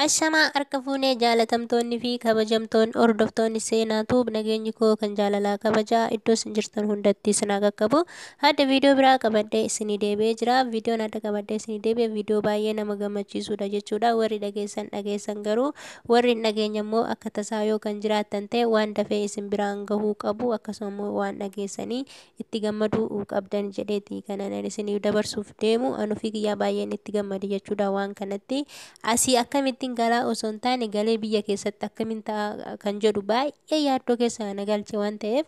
Ashamaa harka fuunee jaalatamtoonni fi kabajamtoonni hordoftoonni Seenaa Tube, nageenyi koo kan jaalalaa kabajaa iddoo isin jirtan hundatti isin haa qaqqabu. Hadda viidiyoo biraa qabadhee isinii deebi'ee jira. Viidiyoon adda qabadhee isinii deebi'e viidiyoo baay'ee nama gammachiisudha jechuudha. Warri dhageessan dhageessan, garuu warri hin dhageenye immoo akka tasaa yoo kan jiraattan ta'e, waan dafee isin biraan gahuu qabu, akkasuma immoo waan dhageessanii itti gammaduu qabdan jedheeti kanan isiniif dabarsuuf deemu. Anu fi kiyyaa baay'een itti gammade jechuudha waan kanatti. Asii akkamittiin galaa osoo hin taane, galee biyya keessatti akkamiin ta'a kan jedhu baay'ee yaaddoo keessa na galche waan ta'eef,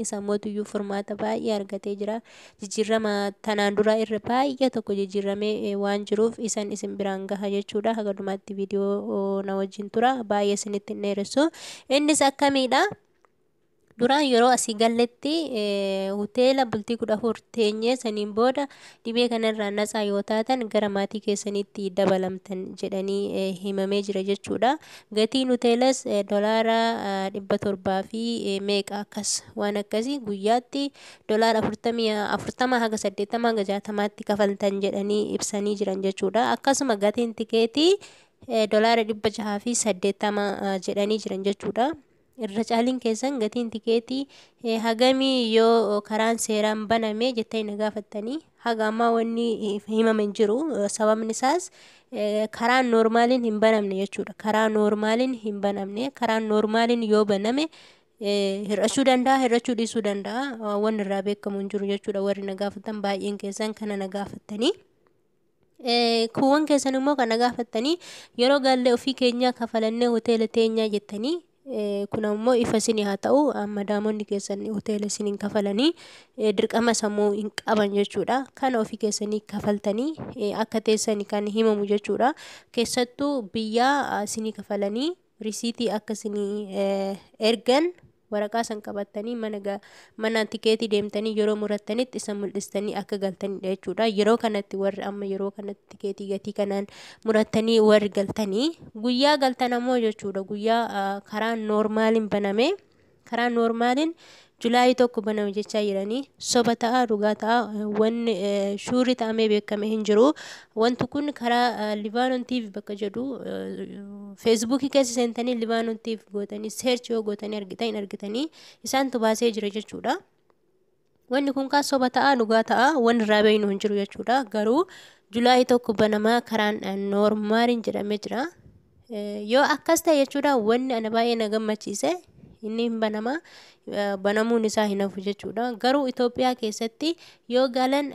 isa mootuyyuu furmaata baay'ee argatee jira. Jijjiirama tanaan dura irra baay'ee tokko jijjiiramee waan jiruuf, isan isin biraan gaha jechuudha. Haga dhumaatti viidiyoo na wajjin tura, baay'ee isinitti hin dheeressu. Innis akkamiidha? Duraan yeroo asii galletti hoteela bultii 14 teenyee, saniin booda dhibee kanarraa natsaa yoo taatan gara maatii keessanitti dabalamtan jedhanii himamee jira jechuudha. Gatiin hoteelas dolaara 700 fi meeqa akkas waan akkasii, guyyaatti dolaara 40 haga 80 haga 60tti kafaltan jedhanii ibsanii jiran jechuudha. Akkasuma gatiin tikeetii dolaara 680 jedhanii jiran jechuudha. Irra caaliin keessan gatiin tikeetii hagamii yoo karaan seeraan baname jettanii na gaafattanii, haga ammaa wanni himame hin jiru. Sababni isaas karaan noormaaliin hin banamne jechuudha. Karaa noormaaliin hin banamne. Karaan noormaaliin yoo baname hir'achuu danda'a, hir'achuu dhiisuu danda'a. Wanni irraa beekamu hin jiru jechuudha. Warri na gaafatan baay'een keessan kana na gaafattanii. Kuuwwan keessan immoo kan na gaafattanii, yeroo gallee ofii keenyaa kafalannee hoteela teenyaa jettanii, kun ammoo ifa isinii haa ta'u, madaamonni keessan hoteela isiniin kafalanii dirqama sammuu hin qaban jechuudha. Kana ofii keessanii kafaltanii akka teessanii kan himamu jechuudha. Keessattuu biyyaa isinii kafalanii risiitii akka isinii ergan, waraqaa san qabattanii mana tikeetii deemtanii yeroo murattanitti isa mul'istanii akka galtanidha jechuudha. Yeroo kanatti warri amma yeroo kanatti tikeetii gatii kanaan murattanii warri galtanii, guyyaa galtan ammoo jechuudha, guyyaa karaan noormaaliin baname, karaan noormaaliin July 1 baname jechaa jiranii, soba ta'a dhugaa ta'a wanni sure ta'amee beekame hin jiru. Wanti kun karaa Libaanoon TV bakka jedhu Feesbuukii keessa seentanii Libaanoon TV gootanii search yoo gootanii argitan hin argitanii, isaantu baasee jira jechuudha. Wanni kun kaa soba ta'a dhugaa ta'a wanni irraa beeknu hin jiru jechuudha. Garuu July 1 banamaa karaan noormaaliin jedhamee jira. Yoo akkas ta'e jechuudha, wanni ana baay'ee na gammachiise inni hin banamaa, banamuun isaa hin hafu jechuudha. Garuu Itoophiyaa keessatti yoo galan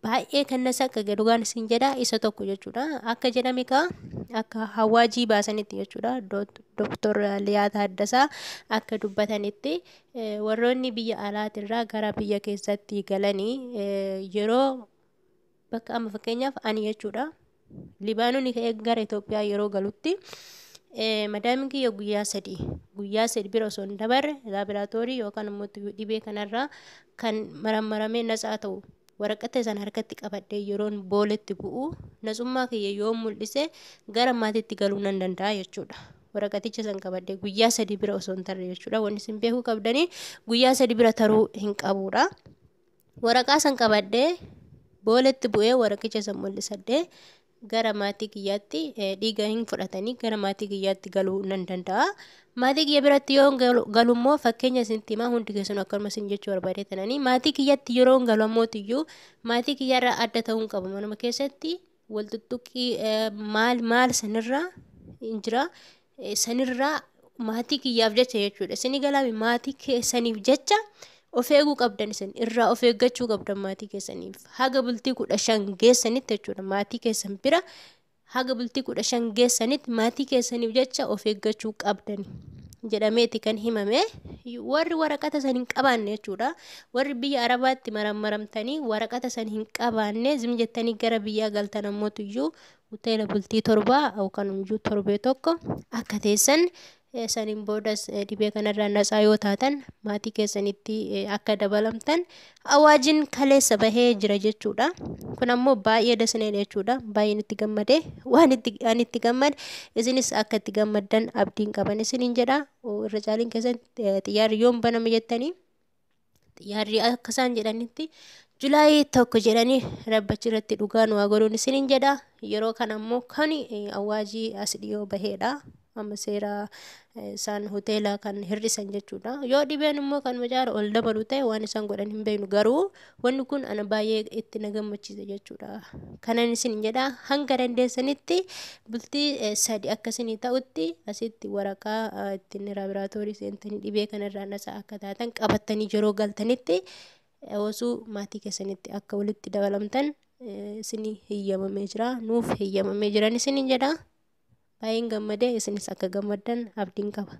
baay'ee kan na saqqaqe, dhugaan isin jedha, isa tokko jechuudha. Akka jedhame kaa, akka hawaajii baasanitti jechuudha. Dooktor Liyaa Taaddasaa akka dubbatanitti, warroonni biyya alaatirraa gara biyya keessatti galanii yeroo bakka amma fakkeenyaaf ani jechuudha. Libaanoon ka'ee gara Itoophiyaa yeroo galutti, madaamiin kiyya guyyaa 3 bira osoo hin dabarre laaboraatoorii yookaan immoo dhibee kanarraa kan marammaramee natsaa ta'u waraqata sana harkatti qabadhee yeroon booletti bu'u, natsummaa kiyya yoo mul'ise gara maatiitti galuu nan danda'a jechuudha. Waraqaticha san qabadhee guyyaa 3 bira osoo hin tarre jechuudha. Wanni isin beekuu qabdanii guyyaa 3 bira taruu hin qabuudha. Waraqaa san qabadhee booletti bu'ee waraqicha san mul'isadhee gara maatii kiyyaatti, dhiiga hin fudhatanii, gara maatii kiyyaatti galuu nan danda'a. Maatii kiyya biratti yoo galu immoo, fakkeenya isinitti himaa, hundi keessanuu akkanuma isin jechuu barbaadee tananii, maatii kiyyatti yeroo galu ammootiyyuu maatii kiyyarraa adda ta'uu hin qabu. Manuma keessatti wal tuttuqqii maal maal sanirraa hin jira. Sanirraa maatii kiyyaaf jecha jechuudha. Isinii galaami? Maatii keessaniif jecha of eeguu qabdan, isin irraa of eeggachuu qabdan maatii keessaniif. Haga bultii 15 geessanitti jechuudha, maatii keessan bira haga bultii 15 geessanitti maatii keessaniif jecha of eeggachuu qabdan jedhameeti kan himame. Warri waraqata san hin qabaanne jechuudha. Warri biyya Arabaatti marammaramtanii waraqata san hin qabaanne, zim jettanii gara biyyaa galtan ammootiyyuu hoteela bultii 7 yookaan iyyuu torbee tokko akka teessan, saniin boodas dhibee kanarraa natsaa yoo taatan maatii keessanitti akka dabalamtan awaajiin kaleessa bahee jira jechuudha. Kun ammoo baay'ee dasneedha jechuudha. Baay'een itti gammade. Waan itti ani itti gammade isinis akka itti gammaddan abdiin qaban isiniin jedha. Irra caaliin keessan xiyyaarri yoom baname jettanii, xiyyaarri akka isaan jedhanitti Julaayii 1 jedhanii rabbachi irratti dhugaa nu haa godhuun isiniin jedha. Yeroo kana immoo kan awwaajii as dhiyoo baheedha. Amma seera isaan hoteela kan hir'isan jechuudha. Yoo dhibeen immoo kan macaala ol dabalu ta'e waan isaan godhan hin beeknu, garuu wanni kun ana baay'ee itti na gammachiise jechuudha. Kanan isin jedha, hanga dandeessanitti bultii 3 akkasinii ta'utti asitti waraqaa ittiin laaboraatoorii seentanii dhibee kanarraa nasa akka taatan qabattanii yeroo galtanitti osoo maatii keessanitti akka walitti dabalamtan isinii heeyyamamee jira. Nuuf heeyyamamee jiran isiniin jedha. Baay'een gammadee, isinis akka gammaddan abdiin qaba.